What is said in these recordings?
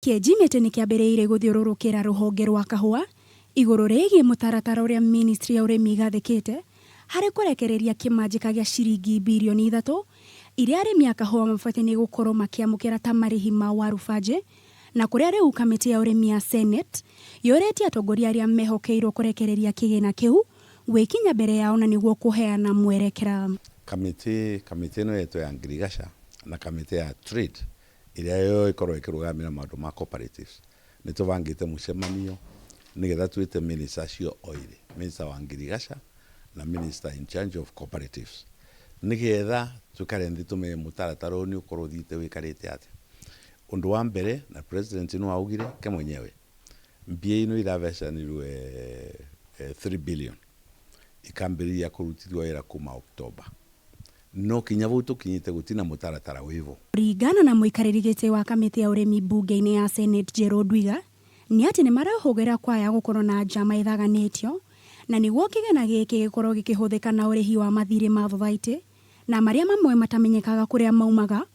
Kĩnjimĩtĩ nĩ kĩambĩrĩirie gũthiũrũrũkĩra rũhonge rwa kahũa igũrũ rĩgiĩ mũtaratara ũrĩa ministry ya ũrĩmi ĩgathĩkĩte harĩ kũrekereria kĩmanjĩka gĩa ciringi birioni 3 iria arĩmi a kahũa mabatiĩ nĩ gũkorwo makĩamũkĩra ta marĩhi ma waru banjĩ na kũrĩa rĩu kamĩtĩ ya ũrĩmi ya Senate yũrĩtie atongoria arĩa mehokeirwo kũrekereria kĩgĩna kĩu gwĩkinya mbere yao na nĩguo kũheana mwerekera. Kamĩtĩ kamĩtĩ ĩno yetwo ya ngirigaca na kamĩtĩ ya trade ĩrĩa yo ĩkoragwo ĩkĩrũgamĩrĩra maũndũ ma cooperatives, nĩ tũbangĩte mũcemanio nĩgetha twĩte minister acio oĩrĩ, minister wa ngirigaca na minister in charge of cooperatives, nĩgetha tũikare nthĩ tũmenye mũtaratara ũyũ nĩ ũkorwo ũthiĩte wĩkarĩte atĩa. Ũndũ wa mbere, na president no augire ke mwenyewe, mbia ino irabecanirwe 3 billion ikambĩrĩria kũrutithio wĩra kuma October. No kinya vau tũkinyĩte gũtina mũtaratara wĩvo. Kũringana na mũikarĩri gĩtĩ wa kamĩtĩ ya ũrĩmi mbunge-inĩ ya Senate Njerũ Ndwiga nĩ atĩ nĩ marehũgĩra kwaya gũkorwo na njama ĩthaganĩtio na nĩguo kĩgĩna gĩkĩ gĩkorwo gĩkĩhũthĩka na ũrĩhi wa mathirĩ ma thothaitĩ na marĩa mamwe matamenyekaga kũrĩa maumaga,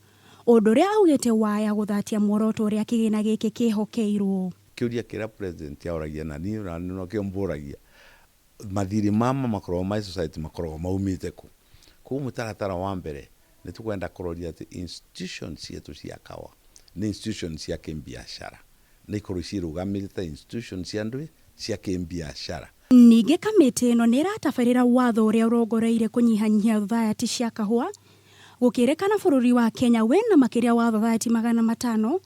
ũndũ ũrĩa augĩte waya gũthatia muoroto ũrĩa kĩgĩna gĩkĩ kĩhokeirwo. Kĩũria kĩrĩa president aũragia na niĩ ona nokĩo mbũragia, mathirĩ mama makoragwo ma society makoragwo maumĩte kũ? Koguo mũtaratara wa mbere nĩ tũkwenda kũroria atĩ institution cietu cia kawa nĩ institution cia kĩmbiacara, na ikorwo ciĩrũgamĩrĩte ta institution cia ndũĩ cia kĩmbiacara. Ningĩ kamĩtĩ ĩno nĩ ĩratabarĩra watho ũrĩa ũrongoreirie kũnyihanyihia thothaitĩ cia kahũa, gũkĩrĩkana bũrũri wa Kenya wĩna makĩria wa thothaitĩ 500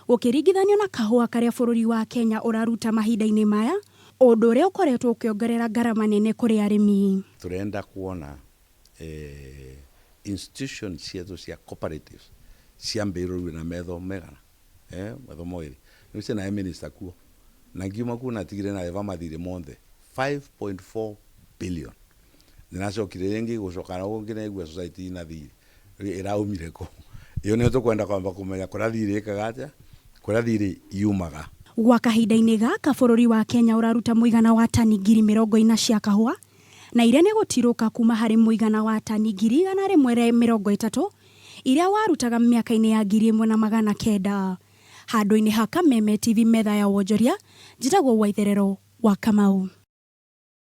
gũkĩringithanio na kahũa karĩa bũrũri wa Kenya ũraruta mahinda-inĩ maya, ũndũ ũrĩa ũkoretwo ũkĩongerera ngarama nene kũrĩ arĩmi. Tũrenda kuona institution cietu cia cooperatives ciambĩrĩrwo na metho megana, metho moĩrĩ. Rĩu ciana minister kuo na ngiuma kuo natigire na eva mathirĩ monthe 5.4 billion. Nĩnacokire rĩngĩ gũcoka na gũkũ ngĩnaigua society ina thirĩ ĩraumire kũ. Ĩyo nĩyo tũkwenda kwamba kũmenya kũrĩa thirĩ ĩkaga atĩa, kũrĩa thirĩ yumaga. Gwa kahinda-inĩ gaka bũrũri wa Kenya ũraruta mũigana wa tani 40,000 cia kahũa na iria nĩ gũtirũka kuma harĩ mũigana wa tani 130,000 iria warutaga mĩaka-inĩ ya 1900. Handũ-inĩ ha Kameme TV metha ya wonjoria, njĩtagwo Waitherero wa Kamau.